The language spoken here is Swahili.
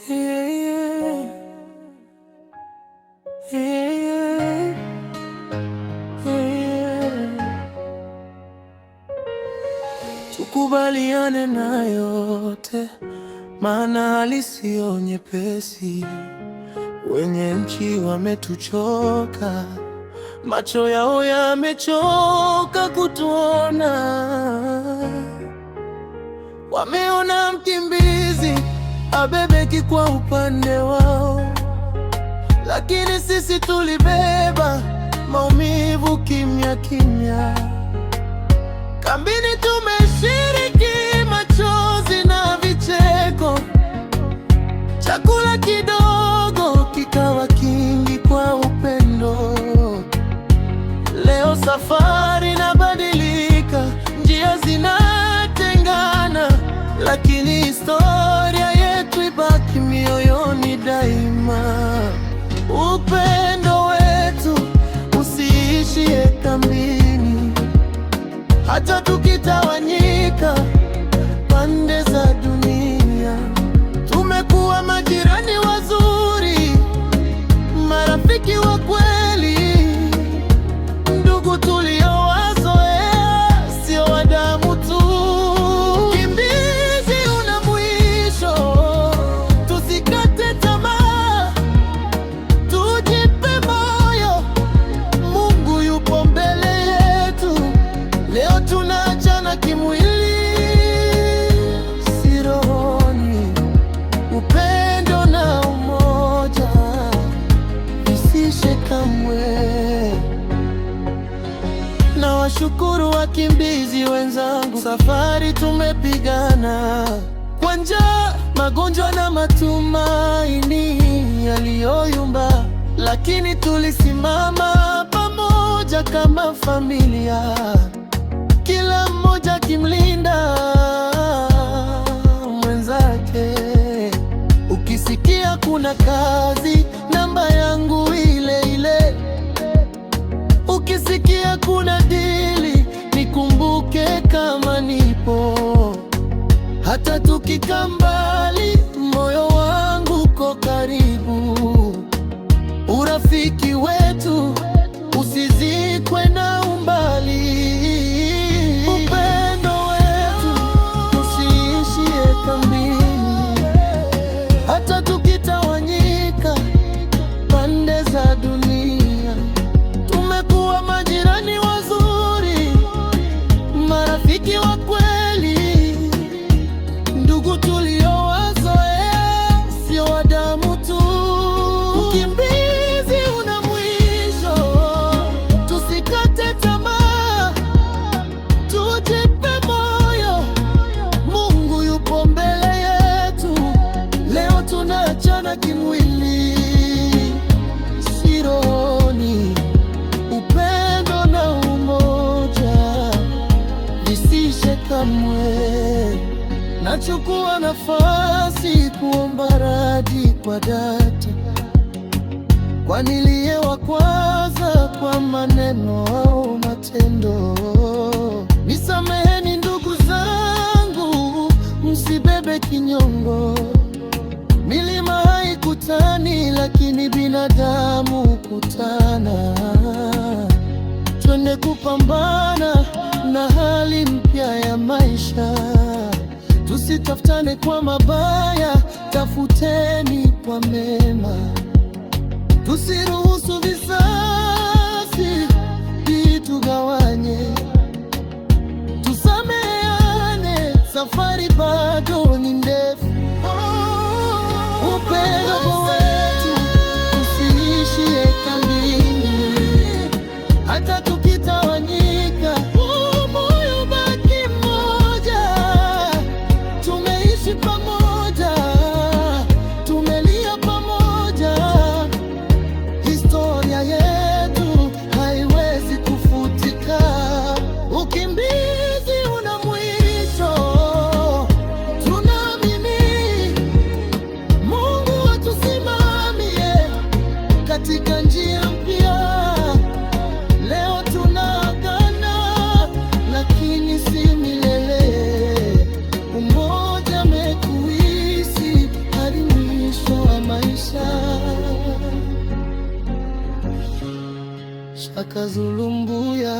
Yeah, yeah, yeah. Tukubaliane na yote, maana hali siyo nyepesi. Wenye nchi wametuchoka, macho yao yamechoka kutuona. Wameona mkimbizi abebeki kwa upande wao, lakini sisi tulibeba maumivu kimya kimya. Kambini tumeshiriki machozi na vicheko, chakula kidogo kikawa kingi kwa upendo. Leo safari inabadilika, njia zinatengana, lakini historia yetu ibaki mioyoni daima. Upendo wetu usiishie kambini, hata tukitawanyika pande za dunia. Tumekuwa majirani wazuri, marafiki wa kweli, ndugu tuliowazoea, sio wa damu tu. Ukimbizi una mwisho, tusikate tamaa, tujipe moyo, Mungu yupo mbele yetu. Leo tunaachana kimwili, si rohoni. Upendo na umoja visishe kamwe. Na washukuru wakimbizi wenzangu, safari tumepigana kwa njaa, magonjwa na matumaini yaliyoyumba, lakini tulisimama pamoja kama familia, kila mmoja akimlinda mwenzake. Ukisikia kuna kazi, namba yangu ile ile. Ukisikia kuna dili, nikumbuke kama nipo. Hata tukikaa mbali, moyo wangu uko karibu. Urafiki wetu usizikwe na umbali. Upendo wetu usiishie kambini, hata tukitawanyika pande za dunia. Tumekuwa majirani wazuri, marafiki wa kweli, ndugu tuliowazoea, sio wa damu tu. Ukimbizi una mwisho, tusikate tamaa, tujipe moyo, Mungu yupo mbele yetu. Leo tunaachana kimwili, si rohoni. Upendo na umoja visishe kamwe. Nachukua nafasi kuomba radhi kwa dhati kwa niliyewakwaza kwa maneno au matendo. Nisameheni ndugu zangu, msibebe kinyongo. Milima haikutani, lakini binadamu kutana. Twende kupambana na hali mpya ya maisha. Tusitafutane kwa mabaya, tafuteni kwa mema. Tusiruhusu visasi vitugawanye. Tusameane, safari bado ni ndefu. Upendo wetu usiishie kambini, hata tukitawanyika, moyo baki mmoja. Tumeishi pamoja, tumelia pamoja, historia yetu haiwezi kufutika. Ukimbizi una mwisho, Akazulumbuya.